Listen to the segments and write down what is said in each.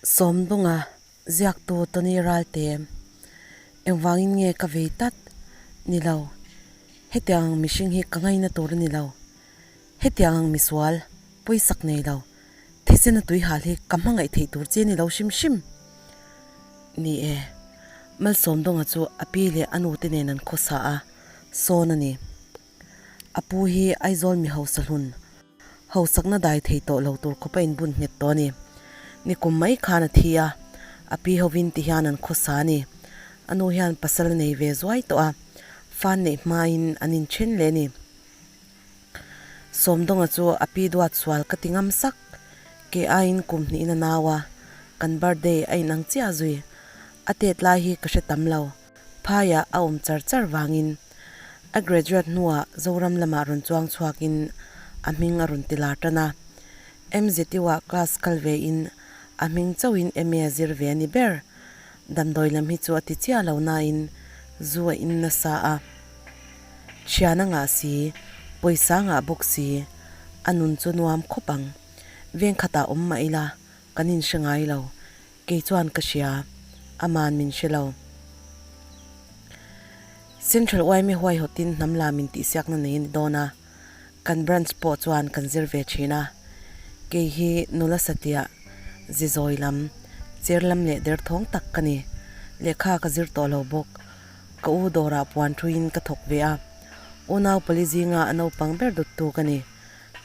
Sawmdunga ziaktu Tony Ralte, Engvangin nge ka vei tlat? Ni lo. Hetiang ang mihring hi ka ngaina tur a ni lo. Hetiang ang misual, pawisak nei lo, thisen a tui hal hi ka hmangaih theih tur che ni lo hrim hrim. Ni e, Malsawmdawnga chu a pi leh a nute nen an khawsa a, sawn a ni. A pu hi Aizawl mi hausa hlun, hausakna dai thei tawh lo tur khawp a inbun nghet tawh a ni. Nikum mai khan a thi a, a pi hovin ti hian an khawsa a ni. A nu hian pasal a nei ve zuai tawh a, fan neih hmain an inthen leh a ni. Sawmdawnga chu a pi duat sual ka ti ngam sak, ke aiin kum hnihin a nau a, kan birthday a inang chiah zui. A tet lai hi ka hre tam lo. Phaiah a awm char char vangin a graduate hnuah Zoram lamah rawn chuang chhuakin a hming a rawn ti lar tan a. MZU-ah class kal vein a hming chauhin MA a zir ve a ni ber. Damdawi lam hi chu a ti chiah lo nain zu a in nasa a. Thian a ngah si, pawisa a ngah bawk si, a nun chu nuam khawp ang. Vengkhatah awm mah ila kan inhre ngai lo. Kei chuan ka hria, aman min hre lo. Central yma huaihawtin hnam la min tihsiakna nei a ni dawn a, kan branch pawh chuan kan zir ve thin a. Kei hi nula satliah, zizawi lam, cher lam leh derthawng tak ka ni. Lehkha ka zir tawh lo bawk. Ka u dawrah puan thuin ka thawk ve a. Unau pali zinga a naupang ber dawttu ka ni.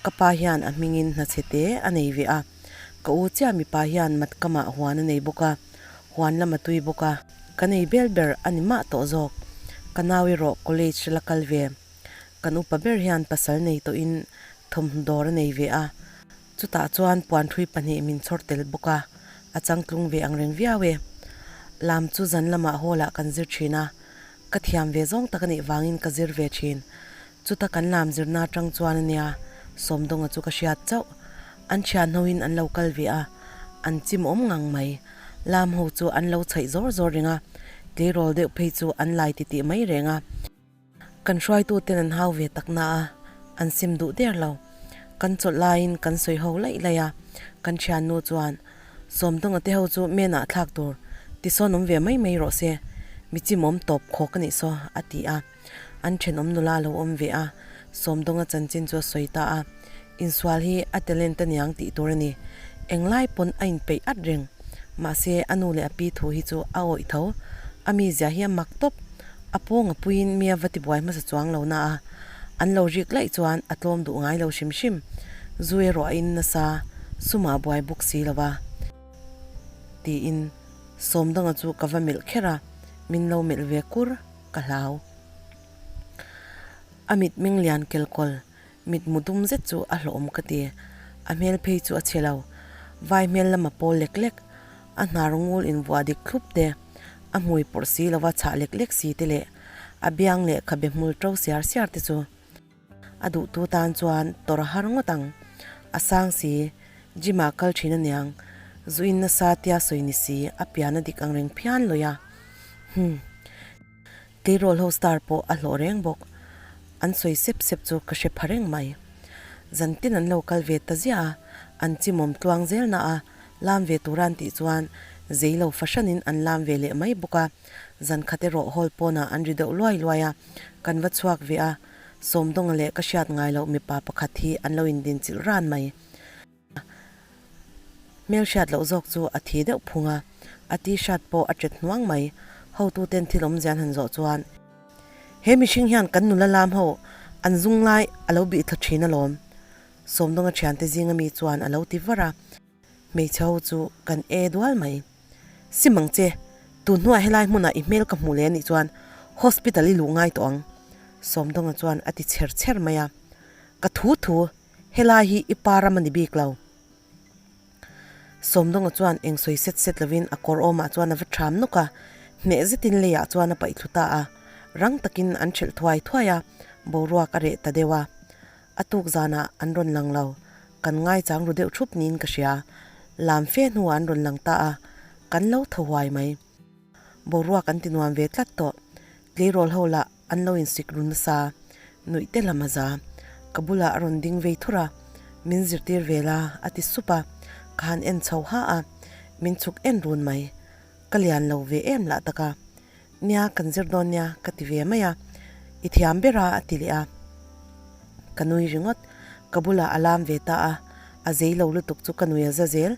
Ka pa hian a hmingin hnachhe te a nei ve a. Ka u chiah mipa hian matkamah huan a nei bawk a, huan lam a tui bawk a, ka nei bel ber a ni mah tawh zawk. Ka nau erawh college la kal ve. Kan upa ber hian pasal nei tawhin thawmhnaw dawr a nei ve a, chutah chuan puanthui pahnih min chhawr tel bawk a, a changtlung ve angreng viau e. Lam chu zan lamah hall ah kan zir thin a, ka thiam ve zawng tak a nih vangin ka zir ve thin. Chuta kan lam zirna atang chuan a nia, Sawmdawnga chu ka hriat chauh. An thian hoin an lo kal ve a, an chim awm ngang mai. Lam ho chu an lo chhaih zawr zawr reng a, tleirawl deuh phei chu an lai titih mai reng a. Kan hruaitu ten an hau ve tak na a, an sim duh der lo. Kan chawlh laiin kan sawi ho laih laih a, kan thiannu chuan, Sawmdawnga te ho chu menah thlak tur, tisawn awm ve mai mai rawh se, mi chimawm tawp khawk a nih saw, a ti a. An thenawm nula a lo awm ve a, Sawmdawnga chanchin chu a sawi ta a, insual hi a talent aniang tih tur a ni. Englai pawn a inpeih at reng. Mahse, a nu leh a pi thu hi chu a awih tho. A mizia hi a mak tawp. A pawng a puiin mi a va tibuai hmasa chuang lo na a, an lo rik laih chuan a tlawm duh ngai lo hrim hrim. Zu erawh a in nasa, sumah a buai bawk si lo va. Tiin Sawmdawnga chu ka va melh kher a, min lo melh ve kur. Ka hlau. A mit meng lian kelkawl, mit mu dum zet chu a hlawhawm ka ti. A hmel phei chu a chhe lo. Vai hmel lama pawl lek lek, a hnar ngul invuah dik thlup te, a hmui pawrh si lova chhah lek lek si te leh a biang leh khabe hmul to siar siar te chu a duhtu tan chuan tawrh a har ngawt ang. A sang si, gym ah kal thin aniang, zu in nasa tia sawi ni si, a pian a dik ang reng phian lawih a. Hum. Tleirawl ho star pawh a hlawh reng bawk. An sawi sep sep chu ka hre pha reng mai. Zan tin an lo kal ve ta ziah a, an chimawm tluang zel na a, lam ve tura an tih chuan zei lo fahranin an lam ve leh mai bawk a. Zan khat erawh hall pawnah an ri deuh luai luai a, kan va chhuak ve a, Sawmdawnga leh ka hriat ngai loh mipa pakhat hi an lo indinchilh ran mai. Hmel hriat loh zawk chu a thi deuh phung a, a t-shirt pawh a ṭet hnuang mai. Hotuten thil awmzia an han zawh chuan, He mihring hian kan nula lam ho an zung lai a lo bih thla ṭhin alawm, Sawmdawnga ṭhiante zinga mi chuan a lo ti var a. Hmeichhe ho chu kan e dual mai. Sim ang che, tun hnuah helai hmunah i hmel ka hmuh leh anih chuan hospital i luh ngai tawh ang, Sawmdawnga chuan a ti chher chher mai a. Ka thu thu, Helai hi i pa ram a ni bik lo. Sawmdawnga chuan eng sawi set set lovin a kawr awmah chuan a va ṭham nawk a, hneh zetin leiah chuan a paih thlu ta a. Rang takin an ṭhelh thuai thuai a, boruak a reh ta deuh a. A tuk zanah an rawn lang lo. Kan ngaichang ru deuh ṭhup niin ka hria. Lam fe hnuah an rawn lang ta a, kan lo thaw huai mai. Boruak an ti nuam ve tlat tawh. Tleirawl ho lah an lo insik ru nasa, nuih te lam a za. Ka bulah a rawn ding vei thur a, min zirtir ve la a ti sup a, ka han en chho ha a. Min chhuk en run mai. Ka lian lo ve em lah tak a. Nia, kan zir dawn nia, ka ti ve mai a. I thiam ber a, a ti leh a. Ka nui ringawt. Ka bulah a lam ve ta a. A zei lo lutuk chu ka nui a za zel.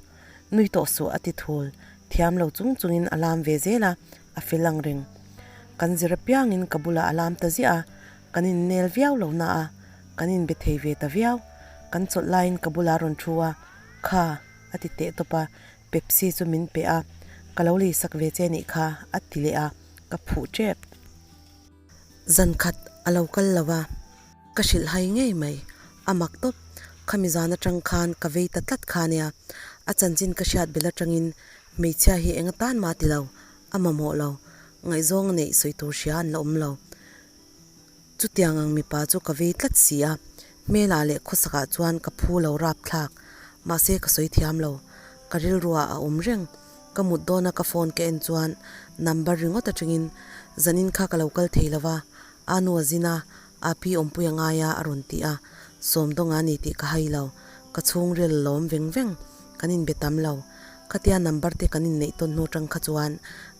Nui tawh suh, a ti thul. Thiam lo chung chungin a lam ve zel a, a fel ang reng. Kan zir apiangin ka bulah a lam ta ziah a. Kan innel viau lo na a, kan inbe thei ve ta viau. Kan chawlh laiin ka bulah a rawn thu a, Kha, a ti teh tawp a, Pepsi chu min pe a, Ka lo lei sak ve che nih kha, a ti leh a, ka phuh tep. Zan khat a lo kal lo a, ka hrilh hai ngei mai. A mak tawp, khami zan atang khan ka vei ta tlat kha nia. A chanchin ka hriat bel atangin hmeichhia hi eng atan mah ti lo, a mamawh lo. Ngaihzawng a neih sawi tur hria an la awm lo. Chutiang ang mipa chu ka vei tlat si a, hmelah leh khawsakah chuan ka phu lo rapthlak. Mahse ka sawi thiam lo. Ka rilruah a awm reng. Ka mut dawna ka phone ka en chuan number ringawt atangin zanin kha ka lo kal thei lo va, a nu a zin a, a pi awmpui a ngai a a rawn ti a. Sawmdawnga a ni tih ka hai lo. Ka chhungril a lawm veng veng. Kan inbe tam lo. Khatia number te kan inneih tawn hnu tang kha chuan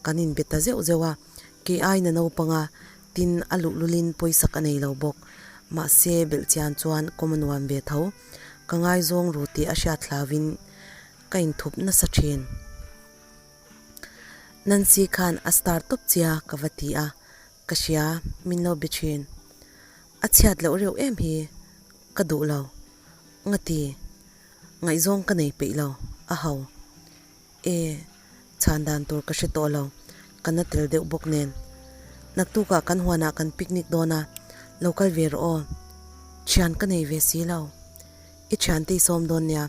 kan inbe ta zeuh zeuh a. Kei aiin a naupang a, tin a luhlulin pawisak a nei lo bawk. Mahse, belhchian chuan kawm a nuam ve tho. Ka ngaizawng ru tih a hriat hlauvin ka inthup nasa thin. Nancy khan a star tawp chia ka va ti a, ka hria, min lo be thin. A chhiat loh reuh em hi ka duh lo. Ngati, ngaihzawng ka nei peih lo, a ho. E, chhan dan tur ka hre tawh lo, ka na tel deuh bawk nen. Naktukah kan huanah kan picnic dawn a, lo kal ve rawh aw. Thian ka nei ve si lo. I thiante i sawm dawn nia.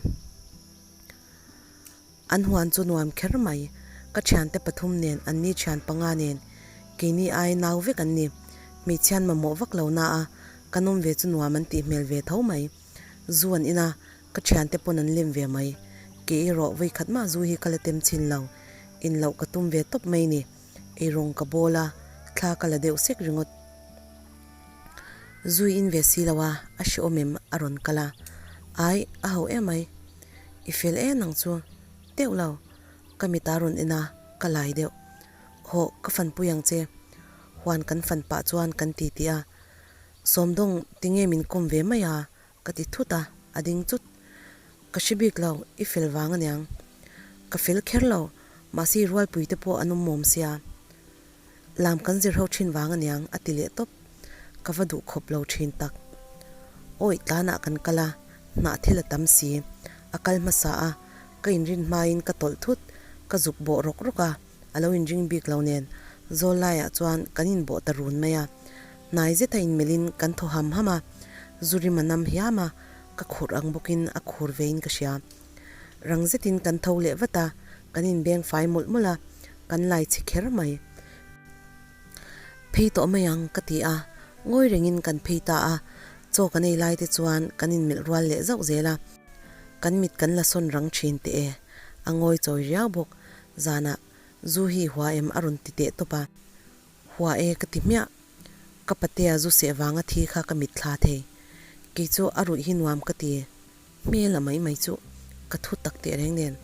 An huan chu nuam kher mai, ka thiante pathum nen an ni thian panga nen, keini ai nau vek an ni. Hmeichhian mamawh vak lo na a, ka nawm ve chu nuam an tih hmel ve tho mai. Zu an in a, ka thiante pawn an lem ve mai. Ke erawh vawikhat mah zu hi ka la tem chhin lo. In loh ka tum ve tawp mai ni. Eirawng ka bawl a, thla ka la deuh sek ringawt. Zu i in ve si lo a, a hrehawm em a rawn kal a. Ai, a ho emai. I fel e nang chu. Teuh lo. Ka mit a rawn en a, ka lai deuh. Hawh, ka fanpui ang che. Huan kan fan pah chuan kan ti tih a. Sawmdawng, tinge min kawm ve mai a? Ka ti thut a, a ding chut. Ka hre bik lo, i fel vang aniang. Ka fel kher lo, mahse i rualpui te pawh an awm mawm sia. Lam kan zir ho thin vang aniang, a ti leh tawp. Ka va duh khawp lo thin tak. Awi, tlanah kan kal a, hnah thil a tam si. A kal hmasa a, ka inrin hmain ka tawlh thut, ka zuk bawh rawk rawk a. A lo inring bik lo nen zawl laiah chuan kan inbawh ta run mai a. Hnai zeta inmelhin kan thaw ham ham a, zu rim a nam hiam a, ka khurh ang bawkin a khur vein ka hria. Rang zetin kan tho leh vat a, kan inbeng fai mawlh mawlh a, kan lai chhe kher mai. Phei tawh mai ang ka ti a, ngawi rengin kan phei ta a, chaw kan ei lai te chuan kan inmelh rual leh zauh zel a, kan mit kan la sawn rang thin teh e, a ngawi chawi riau bawk. Zanah zu hi hua em a rawn ti teh tawp a, hua e ka ti hmiah. Ka patea zu seh vanga thi kha ka mitthla thei. Kei chu a ruih hi nuam ka ti. Hmel a mai mai chu ka thu tak teh reng nen.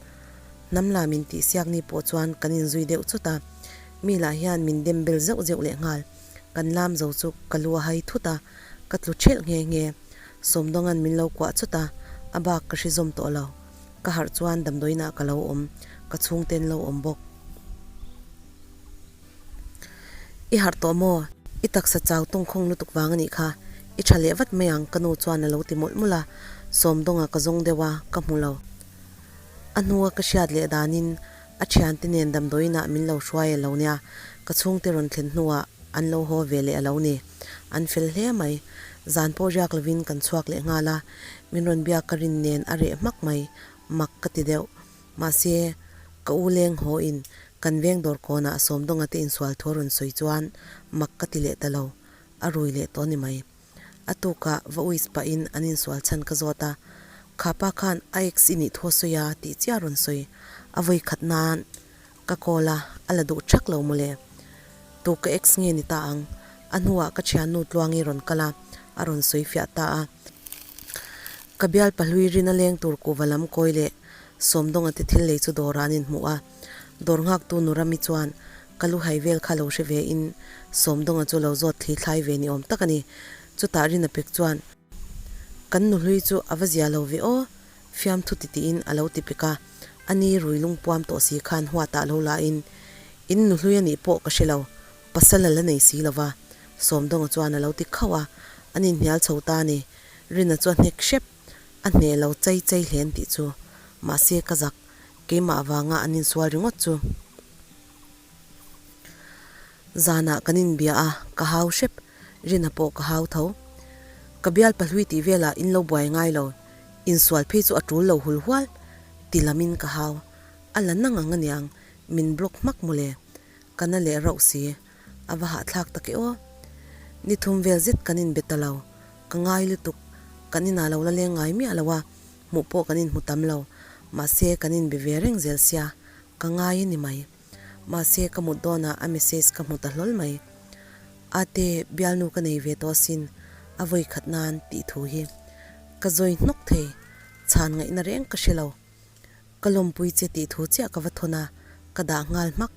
Hnam la min tih siak ni pawh chuan kan inzui deuh chawt a, mi lah hian min dem bel zeuh zeuh leh nghal. Kan lam zo chu ka lu a hai thut a, ka tlu thelh nghe nghe. Sawmdawnga'n min lo kuah chawt a, a bak ka hri zawm tawh lo. Ka harh chuan damdawiinah ka lo awm, ka chhungte an lo awm bawk. I harh tawh maw? I taksa chau tawngkhawng lutuk vang a nih kha. I tha leh vat mai ang, ka nu chuan a lo ti mawlh mawlh a. Sawmdawnga ka zawng deuh a, ka hmu lo. A hnua ka hriat leh danin a thiante nen damdawiinah min lo hruai a lo nia, ka chhungte rawn thlen hnuah an lo haw ve leh a lo ni. An fel hle mai. Zan pawh riak lovin kan chhuak leh nghal a, min rawn biak ka rin nen a reh hmak mai, mak ka ti deuh. Mahse, ka u leng haw in kan veng dawr kawnah Sawmdawnga te insual thu a rawn sawi chuan mak ka ti leh ta lo, a rui leh tawh ni mai. A tukah va uis pahin an insual chhan ka zawt a, kha pa khan a ex i nih thu a sawi a tih chiah a rawn sawi. A vawi khat nan Ka call a, a la duh thak lo mawle. Tu ka ex nge ni ta ang? A hnuah ka thiannu Tluangi rawn kal a, a rawn sawi fiah ta a. Ka bial pahlui rin a leng tur kuhva lam kawi leh. Sawmdawnga te thil lei chu dawrah an inhmuh a. Dawr nghaktu nu Rami chuan ka lu hai vel kha lo hre ve in Sawmdawnga chu lo zawt thli thlai ve ni awm tak a ni. Chutah Rina pek chuan Kan nu hlui chu a va zia lo ve aw, fiamthu ti tiin a lo ti pek a. A ni rui lungpuam tawh si khan huatah lo la in in nu hlui a nih pawh ka hre lo, pasal a la nei si lo va, Sawmdawnga chuan a lo ti khauh a, an inhnial chho ta a ni. Rina chu a hnek hrep. A hneh lo chei chei hlen tih chu mahse ka zak keimah avanga an insual ringawt chu. Zanah kan inbia a, ka hau hrep, Rina pawh ka hau tho. Ka bial pahlui tih velah in lo buai ngai lo, insual phei chu a tul lo hul hual ti lamin ka hau. A la nang ang aniang, min block hmak mawle. Ka na leh rauh si, a va hahthlak tak e aw. Ni thum vel zet kan inbe ta lo, ka ngai lutuk, kan inah lo la leng ngai miah lo a, hmuh pawh kan inhmu tam lo, mahse kan inbe ve reng zel sia, ka ngai a ni mai. Mahse ka mut dawnah a message ka hmu ta hlawl mai. Ate, bialnu ka nei ve tawh asin, a vawi khat nan tih thu hi. Ka zawi hnawk thei, chhan ngaihna reng ka hre lo. Ka lawmpui che tih thu chiah ka va thawn a, ka dah nghal hmak.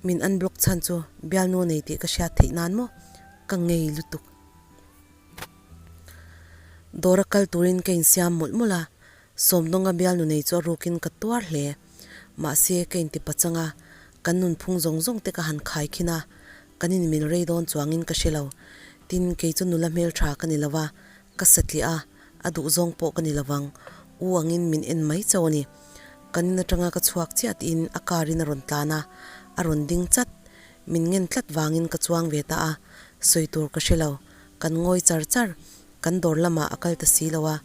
Min unblock chhan chu bialnu nei tih ka hriat theih nan maw? Ka ngei lutuk. Dawra kal turin ka insiam mawlh mawlh a, Sawmdawnga bialnu nei chu a rukin ka tuar hle. Mahse ka inti pachang a, kan nunphung zawng zawng te ka han khai khin a, kan inmil rei dawn chuangin ka hre lo. Tin, kei chu nula hmeltha ka ni lo va, Ka satliah a, a duhzawng pawh ka ni lovang. U angin min en mai chauh a ni. Kan in atanga ka chhuak chiah tiin a car in a rawn tlan a, a rawn ding chat. Min ngen tlat vangin ka chuang ve ta a, sawi tur ka hre lo. Kan ngawi char char. Kan dawr lamah a kal ta si lo a,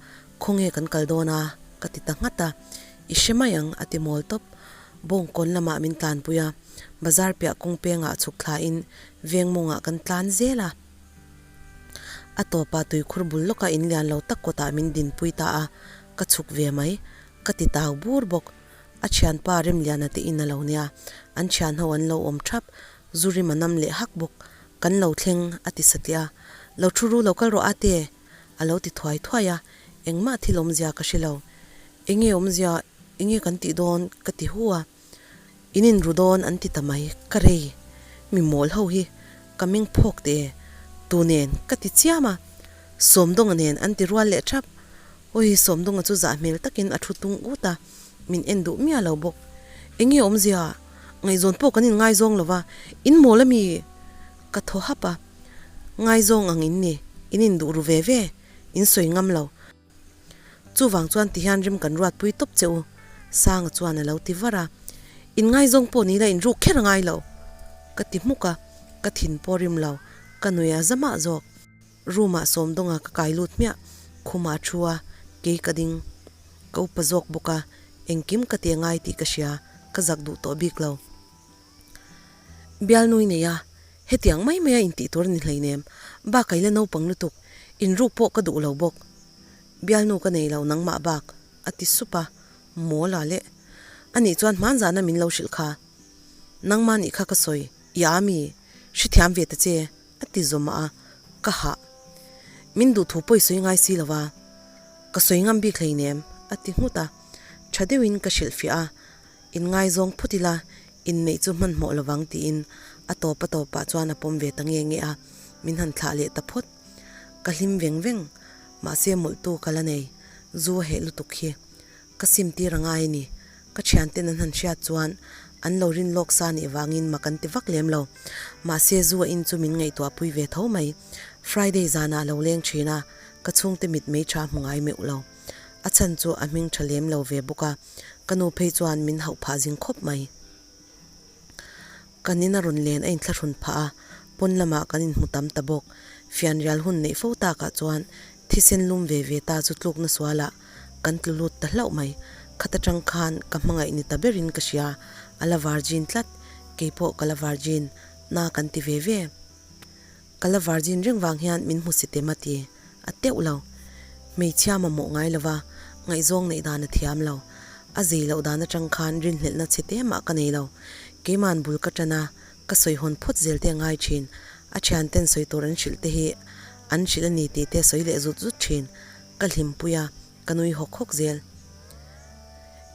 khawnge kan kal dawn a? ka ti ta nghat a. I hre mai ang, a ti mawl tawp. Bawngkawn lamah min tlanpui a, bazar piah kawng pengah chhuk thlain veng mawngah kan tlan zel a. A tawpah tuikhur bul lawka in lian lo tak kawtah min dinpui ta a, ka chhuk ve mai. Ka ti tau bur bawk. A thianpa Remliana te in a lo nia, an thianho an lo awm thap, zu rim a nam leh hak bawk. Kan lo thleng, a ti satliah a. Lo thu ru lo kal rawh ate! A lo ti thuai thuai a, engmah thil awmzia ka hre lo. Enge awmzia, enge kan tih dawn? ka ti hu a. In inru dawn an ti ta mai, ka rei. Mi mawl ho hi ka meng phawk teh e, tu nen ka ti chiam a, Sawmdawnga nen an ti rual leh thap. Awi, Sawmdawnga chu zah hmel takin a thu tung ut a, min en duh miah lo bawk. Enge awmzia, ngaihzawn pawh kan inngaizawng lo va, in mawl ami? Ka thaw hap a, ngaizawng ang in ni, in induh ru ve ve, in sawi ngam lo. Chuvang chuan tihian rim kan ruatpui tawp che u, Sanga chuan a lo ti var a. Inngaizawng pawh ni la inruk kher a ngai lo, ka ti hmuk a, ka thin pawh rim lo, ka nui a za mah zawk. Room ah Sawmdawnga ka kai lut hmiah, khumah a thu a, kei ka ding. Ka upa zawk bawk a, engkim ka ti a ngai tih ka hria, ka zak duh tawh bik lo. Bialnui nei a, hetiang mai maia intih tur a ni hleinem, bak a ila naupang lutuk, inruk pawh ka duh lo bawk. Bialnu ka nei lo nangmah bak, a ti sup a, mawl a leh. Anih chuan hmanzana min lo hrilh kha. Nangmah nih kha ka sawi, i a mi, hrethiam ve ta che, a ti zawm a, ka hah. Min duh thu pawh i sawi ngai si lo va, ka sawi ngam bik hleinem, a ti nghut a, tha deuhin ka hrilhfiah a, Inngaizawng phut ila, inneih chu hmanhmawh lovang tiin a tawp a tawpah chuan a pawm ve ta nge nge a, min han thlah leh ta phawt. Ka hlim veng veng, mahse mawlhtu ka la nei, zu a heh lutuk hi. Ka sim tir a ngai a ni, ka thianten an han hriat chuan an lo rin lawk sa nih vangin mak an ti vak lem lo. Mahse zu a in chu min ngaihtuahpui ve tho mai. Friday zanah a lo leng thin a, ka chhungte mit mei tha hmu ngai meuh lo. A chhan chu a hming tha lem lo ve bawk a. Ka nu phei chuan min hauh phah zing khawp mai. Kan in a rawn len a inthlahrun phah a, pawn lamah kan inhmu tam ta bawk. Fianrial hun neih fo takah chuan thisen lum ve ve ta chu tlukna sualah kan tlu lut ta hlauh mai. Khat atang khan ka hmangaih ni ta berin ka hria, a la virgin tlat, keipawh ka la virgin, na kan ti ve ve. Ka la virgin reng vang hian min hmu si tem a ti a teuh lo. Hmeichhia mamawh ngai lova ngaihzawng neih dan a thiam lo. A zei loh dan atang khan rinhlelhna chhe te mah ka nei lo. Keiman bul ka tan a, ka sawi hawn phawt zel te a ngai thin. A thianten sawi tur an hrilh te hi an hrilh a ni tih te a sawi leh zut zut thin. Ka hlimpui a, ka nui hawk hawk zel.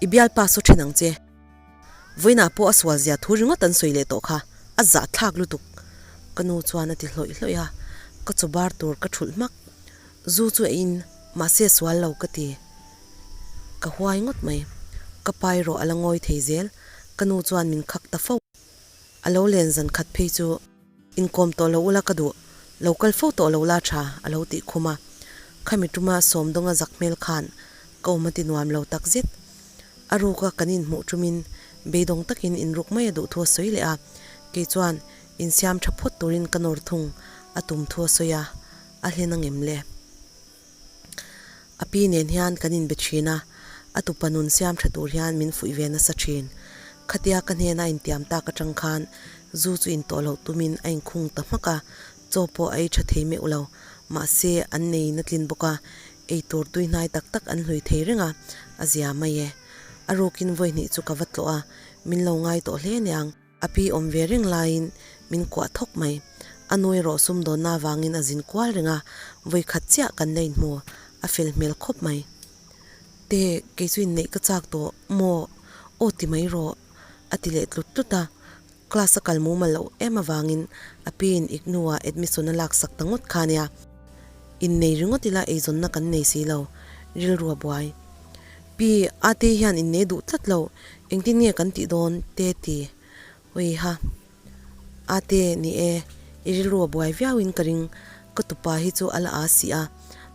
I bialpa saw ṭhen ang che. Vawiinah pawh a sual zia thu ringawt an sawi leh tawh kha, a zahthlak lutuk. Ka nu chuan a ti hlawih hlawih a, ka chaw bar tur ka ṭhulh hmak. Zu chu eiin, mahse sual lo ka ti. Ka huai ngawt mai. Ka pa erawh a la ngawi thei zel, ka nu chuan min khak ta fo. A lo len zan khat phei chu. Inkawm tawh lo ula ka duh, lo kal fo tawh lo la tha, a lo tih khum a. Khami tuma Sawmdawnga zak hmel khan ka awm a ti nuam lo tak zet. A ruka kan inhmuh tumin beidawng takin inruk mai a duh thu a sawi leh a, kei chuan insiam tha phawt turin ka nawr thung a tum thu a sawi a, a hlen angem le? A pi nen hian kan inbe thin a, a tupa nun siam tha tur hian min fuih ve nasa thin. Khatia ka hnena a intiam tak atang khan zu chu intawh loh tumin a inkhung ta hmak a, chaw pawh a ei tha thei meuh lo. Mahse, an nei na tlin bawk a, ei tur tui hnai tak tak an hlui thei reng a, a zia mai e. A rukin vawi hnih chu ka va tlawh a, min lo ngai tawh hle aniang. A pi awm ve reng laiin min kuah thawk mai. A nu erawh sumdawnna avangin a zin kual reng a, vawi khat chiah kan la inhmu, a fel hmel khawp mai. Te, kei chu inneih ka chak tawh maw? Aw ti mai rawh, a ti leh tlut tlut a. Class a kal mumal loh em avangin a piin Ignu-ah admission a laksak ta ngawt kha nia. Innei ringawt ila eizawnna kan nei si lo, rilru a buai. Pi, Ate hian innei duh tlat lo, engtin nge kan tih dawn te ti? Uiha, Ate, ni e, i rilru a buai viauin ka ring, ka tupa hi chu a la aa si a,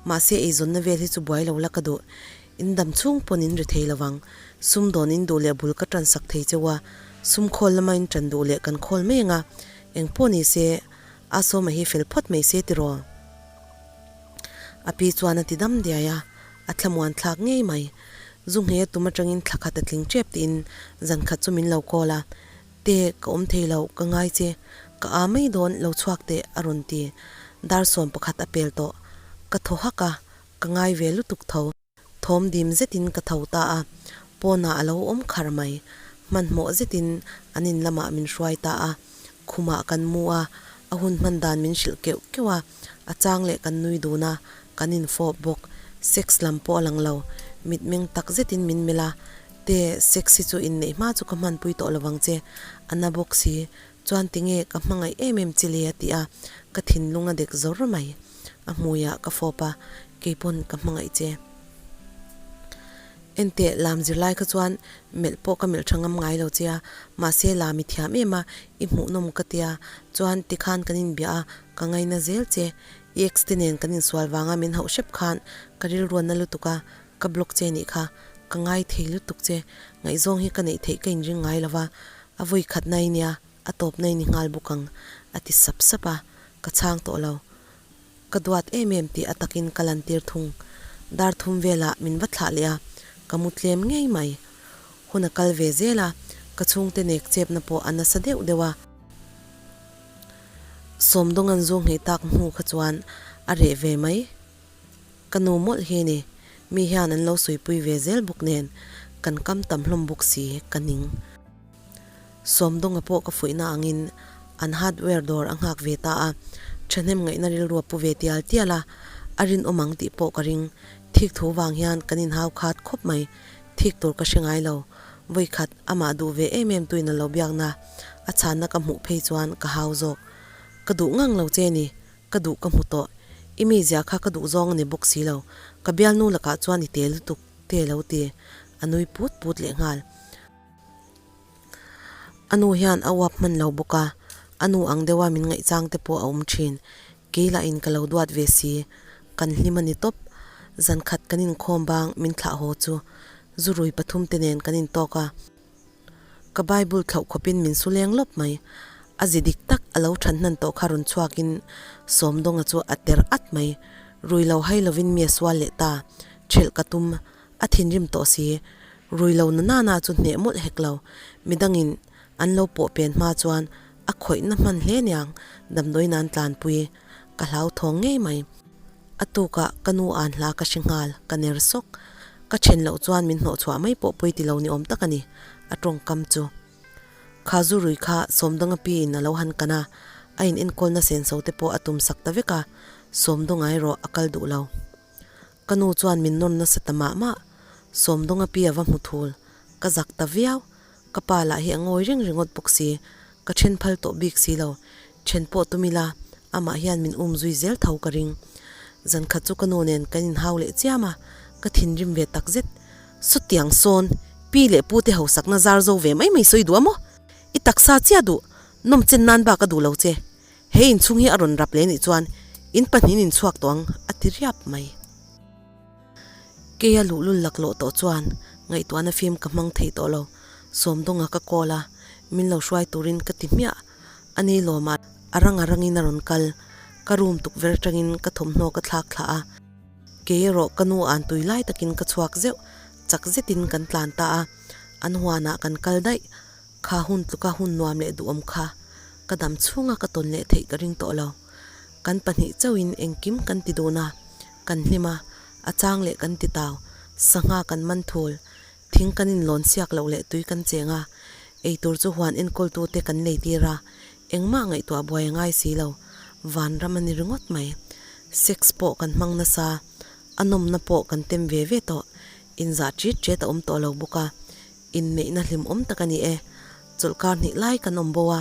mahse eizawnna vel hi chu buai lo la ka duh, in dam chhung pawn in ri thei lo vang, sum dawn in duh leh bul ka tan sak thei cheu a, sum khawl lama in tan duh leh kan khawl mai ang a, engpawh ni se, a sawma hi fel phawt mai se tiraw? A pi chuan a ti dam diai a, a thlamuan thlak ngei mai. Zu nghei a tum atangin thla khat a tling tep tiin zan khat chu min lo call a, Te, ka awm thei lo, ka ngai che, ka aa mai dawn, lo chhuak teh a rawn ti. Dar 11 a pel tawh. Ka thaw hak a, ka ngai ve lutuk tho. Thawm dim zetin ka tho ta a, pawnah a lo awm khar mai. Hmanhmawh zetin an in lamah min hruai ta a, khumah kan mu a, a hun hman dan min hrilh keuh keuh a, a chang leh kan nui dun a, kan infawp bawk. Sex lam pawh a lang lo, mitmeng tak zetin min melh a, Te, sex hi chu inneih hma chu ka hmanpui tawh lovang che, a na bawk si, chuan tinge ka hmangaih em em che le a ti a, ka thinlung a dek zawr mai. A hmuiah ka fawp a, keipawn ka hmangaih che. Enteh, lam zirlai kha chuan melh pawh ka melh tha ngam ngai lo che a, mahse lam i thiam em a, i hmuhnawm ka tia, chuan tikhan kan inbia a, ka ngaina zel che. I ex te nen kan insual vanga min hauh hrep khan ka rilruanna lutuk a, ka block che nih kha, ka ngai thei lutuk che, ngaihzawng hi ka neih theih ka inring ngai lo va, a vawi khat na i nia, a tawp na i ni nghal bawk ang, a ti sap sap a, ka chhang tawh lo. Ka duat em em tih a takin ka lantir thung. Dar thum velah min va thlah leh a, ka mu tlem ngei mai. Hun a kal ve zel a, ka chhungte nek chepna pawh a nasa deuh deuh a. Sawmdawng an zu nghei tak hnu kha chuan a reh ve mai. Ka nu mawlh hi ni, mi hian an lo suipui ve zel bawk nen, kan kam tam hlawm bawk si ka ning. Sawmdawnga pawh ka fuihna angin an hardware dawr a nghak ve ta a, thahnem ngaihna rilru a pu ve tial tial a, a rinawm ang tih pawh ka ring. Thik thu vang hian kan inhau khat khawp mai, thik tur ka hre ngai lo. Vawikhat amah duh ve em em tuin a lo biakna a chhanna ka hmuh phei chuan ka hau zawk. Ka duh ngang lo che ni, ka duh ka hmu tawh. I mizia kha ka duh zawng a ni bawk si lo, ka bialnu lakah chuan i te lutuk te lo ti, a nui put put lehnghal. A nu hian a uap hman lo bawk a, a nu ang deuha min ngaihchang te pawh a awm thin. Kei lahin ka lo duat ve si, kan hlim a ni tawp. Zan khat kan inkhawm bang min thlah haw chu zurui pathum te nen kan intawk a. Ka Bible thlauh khawpin min su leng lawp mai. A zi dik tak a lo than hnan tawh kha rawn chhuakin Sawmdawnga chu a ter at mai. Rui lo hai lovin mi a sual leh ta. Thelh ka tum. A thinrim tawh si. Rui lo na nana chu hneh mawlh hek lo. Midangin an lo pawh pen hma chuan a khawihna hman hle niang damdawi nan tlanpui ka hlauthawng ngei mai. A tukah ka nu an hla ka hre nghal, ka ner sawk. Ka then loh chuan min hnawhchhuah mai pawh pawi ti lo ni awm tak a ni, a tawngkam chu. Kha zu rui kha Sawmdawnga piin a lo han kan a, a in enkawlna senso te pawh a tum sak ta vek a, Sawmdawnga erawh a kal duh lo. Ka nu chuan min nawn nasa ta mah mah, Sawmdawnga pi a va hmu thul. Ka zak ta viau. Ka pa lah hi a ngawi reng ringawt bawk si. Ka then phal tawh bik si lo. Then pawh tum ila, amah hian min um zui zel tho ka ring. Zan khat chu ka nu nen kan inhau leh chiam a, ka thinrim ve tak zet. Sawtiang sawn, pi leh pu te hausakna zar zo ve mai mai sawi duh a maw? I taksa chiah duh, nawm chen nan bak a duh lo che. He inchhung hi a rawn rap leh nih chuan in pahnihin in chhuak tawh ang, a ti riap mai. Keia luhlul laklawh tawh chuan ngaihtuahna fim ka hmang thei tawh lo. Sawmdawnga ka call a, min lo hruai turin ka ti hmiah. A ni lawmah a rang a rangin a rawn kal. Ka room tukverh atangin ka thawmhnaw ka thlak thlah a. Kei erawh ka nu an tui lai takin ka chhuak zeuh, chak zetin kan tlan ta a. An huanah kan kal daih. Kha hun tluka hun nuam leh duhawm kha ka dam chhunga ka tawn leh theih ka ring tawh lo. Kan pahnih chauhin engkim kan ti dun a, kan hlim a, a chang leh kan ti tau, sangha kan man thul, thing kan inlawn siak loh leh tui kan cheng a, eitur chu huan enkawltute kan lei tir a, engmah ngaihtuah buai a ngai si lo, vanram a ni ringawt mai. Sex pawh kan hmang nasa, a nawmna pawh kan tem ve ve tawh, inzah ṭit ṭet a awm tawh lo bawk a, Inneihna hlimawm tak a ni e. Chawlhkar hnih lai kan awm bo a,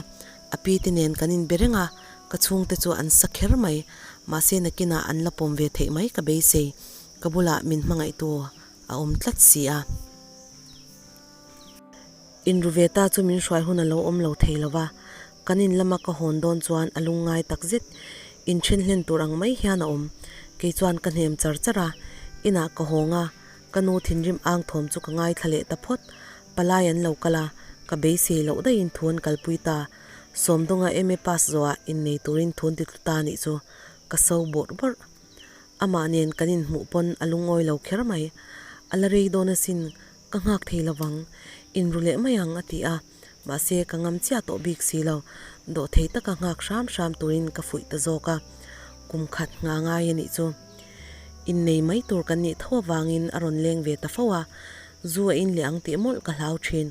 a pi te nen kan inbe reng a, ka chhungte chu an sa kher mai. Mahse nakinah an la pawm ve theih mai ka beisei. Ka bulah min hmangaihtu a awm tlat si a. Inru ve ta chu min hruai hun a lo awm lo thei lo va, kan in lama ka hawn dawn chuan a lungngai tak zet. Inthen hlen tur ang mai hian a awm. Kei chuan ka hnem char char a, inah ka hawng a, Ka nu thinrim ang thawm chu ka ngaithla leh ta phawt. Palai an lo kal a, ka beisei loh daihin thu an kalpui ta. Sawmdawnga MA pass zawhah innei turin thu an ti tlu ta nih chu ka so bawrh bawrh. Amah nen kan inhmuh pawn a lungawi lo kher mai. A la rei dawn asin, ka nghak thei lovang. Inru leh mai ang a ti a, mahse ka ngam chiah tawh bik si lo. Dawhthei taka nghak hram hram turin ka fuih ta zawk a, kum khat nghah ngai a nih chu. Innei mai tur kan nih tho avangin a rawn leng ve ta fo a, zu a in leh ang tih mawlh ka hlau thin.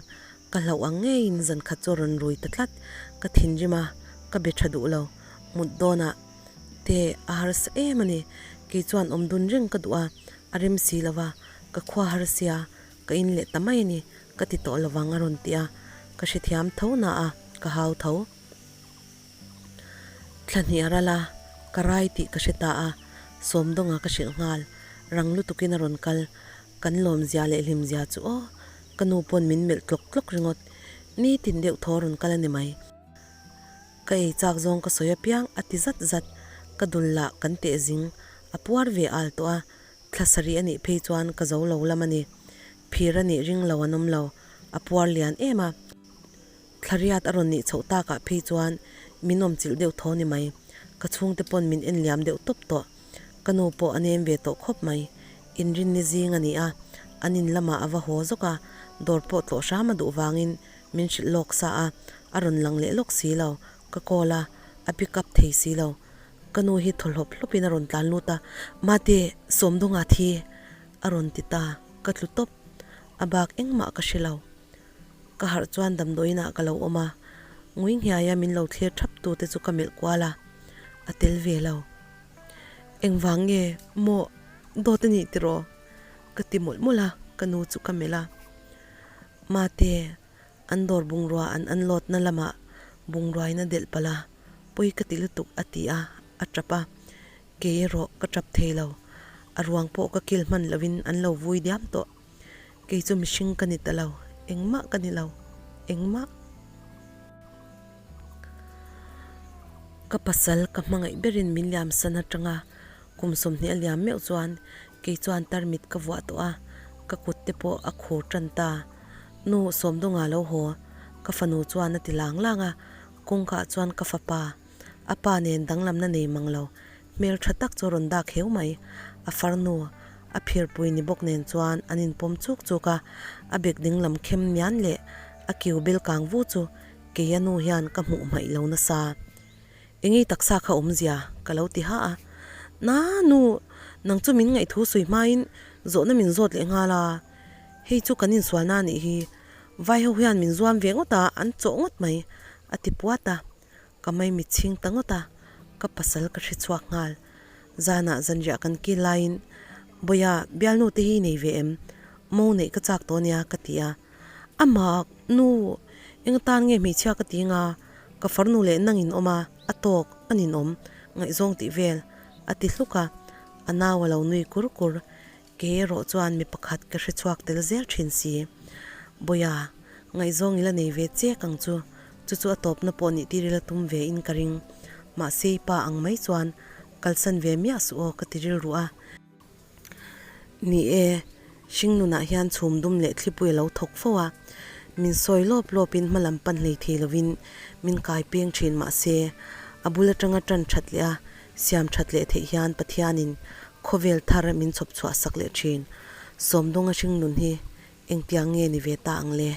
Ka hlauh ang ngeiin zan khat chu a rawn rui ta tlat. Ka thinrim a, ka be tha duh lo. Mut dawnah te a harsa em a ni. Kei chuan awm dun reng ka duh a, a rem si lo va, ka khua harsia ka in leh ta mai a ni, ka ti tawh lovang a rawn ti a, ka hrethiam tho na a, ka hau tho. Thla hnih a ral a, ka rai tih ka hre ta a, Sawmdawnga ka hrilh nghal, rang lutukin a rawn kal, kan lawmzia leh hlimzia chu aw, ka nu pawn min melh tlawk tlawk ringawt, nitin deuh thaw a rawn kal a ni mai. Ka ei chak zawng ka sawi apiang a ti zat zat, ka dul lah kan teh zing, a puar ve al tawh a, thla sarih a nih phei chuan ka zo lo lam a ni, phir a nih ring lo an awm lo, a puar lian em a. Thlariat a rawn nih chhoh takah phei chuan min awm chilh deuh tho ni mai. Ka chhungte pawn min en liam deuh tawp tawh. Ka nu pawh a nem ve tawh khawp mai. Inrinni zing a ni a, an in lamah a va haw zawk a, dawr pawh tlawh hram a duh vangin min hrilh lawk sa a, a rawn lang leh lawk si lo. Ka call a, a pick up thei si lo. Ka nu hi thaw hlawp hlawpin a rawn tlan lut a, Mate, Sawmdawnga thi! a rawn ti ta, ka tlu tawp. A bak engmah ka hre lo. Ka harh chuan damdawiin ah ka lo awm a, ngui nghiaia min lo thlir thap tu te chu ka melh kual a, a tel ve lo. Engvang nge maw dawt a nih tiraw? Ka ti mawlh mawlh a, ka nu chu ka melh a. Mate, an dawr bungrua an unload na lamah bungruain a delh palh a, pawi ka ti lutuk a ti a, a tap a. Kei erawh ka tap thei lo, a ruang pawh ka kil hman loin an lo vui diam tawh. Kei chu mihring ka ni ta lo, engmah ka ni lo, engmah. Ka pasal ka hmangaih berin min liam san atanga kum 20 a liam meuh chuan kei chuan tarmit ka vuah tawh a, ka kut te pawh a khur tan ta. Nu Sawmdawnga lo haw, ka fanu chuan a ti lang lang a, kawngkaah chuan ka fapa, a pa nen danglamna nei mang lo, Hmel tha tak chu a rawn dak heu mai. A farnu, a phirpui ni bawk nen chuan an inpawm chuk chuk a, a bek ding lam khem nian leh a kiu bel kang vu chu kei a nu hian ka hmuh hmaih lo nasa. Engei taksa kha awmzia ka lo ti ha a. Na nu, nang chu min ngaihthu sawi hmain zawhna min zawt leh nghal a, hei chu kan insualna a nih hi, vai ho hian min zuam ve ngawt a, an chawh ngawt mai, a ti puat a. Ka maimit chhing ta ngawt a, ka pasal ka hre chhuak nghal. Zanah zanriah kan kil laiin, Bawia, bialnu te hi i nei ve em? Mo neih ka chak tawh nia ka ti a. A mak, nu, eng atan nge hmeichhia ka ti nga, ka farnu leh nang in awm a, a tawk, a ninawm, ngaihzawng tih vel, a ti hluk a, a nau a lo nui kur kur. Kei erawh chuan mi pakhat ka hre chhuak tel zel thin si. Bawia, ngaihzawng i la nei ve chek ang chu, chu chu a tawpna pawh nih tir ila tum ve in ka ring. Mahse i pa ang mai chuan kalsan ve miah suh aw ka ti rilru a. Ni e, hringnunah hian chhum dum leh thlipui a lo thawk fo a, min sawi lawp lawpin hma lam pan hlei thei lovin min kai peng thin mahse, a bul atanga tan that leh a siam that leh theih hian Pathianin khawvel thar min chhawp chhuah sak leh thin. Sawmdawnga hringnun hi engtiang nge ni ve ta ang le?